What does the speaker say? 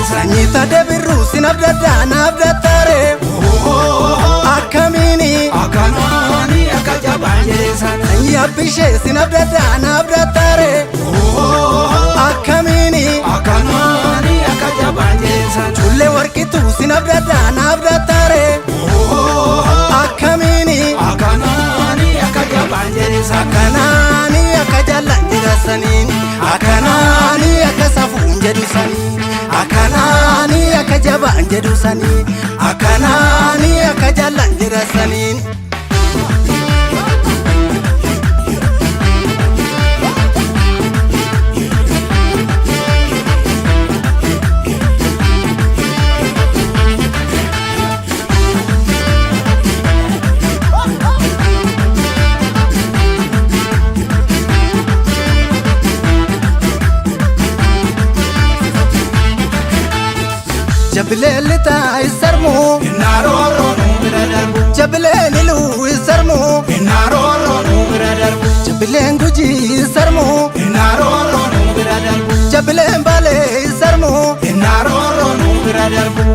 Sanyii tadee birruu sin abdaddaa naaf dattaare. Akkamiini. Akkanaani akka jabaan jedhe sana. Sanyii abbishee sin abdaddaa naaf dattaare. Akkamiini. Akkanaani akka jabaan jedhe sana. Cullee warqituu sin abdaddaa naaf dattaare. Akkamiini. Akkanaani akka jabaan jedhe sana. Akkanaani akka jaallan jedhasaniin. Akkanaani akka safuun jedhu sanii. Akkanaani akka jabaan jedhu sanii. Akkanaani akka jaallan jedhasaniin. Jabileen lixaa isarmuu. Innarooroo nuu bira darbu. Jabileen iluu isarmuu. Innarooroo nuu bira darbu. Jabileen gujii isarmuu. Innarooroo nuu bira darbu. Jabileen baalee isarmuu. Innarooroo nuu bira darbu.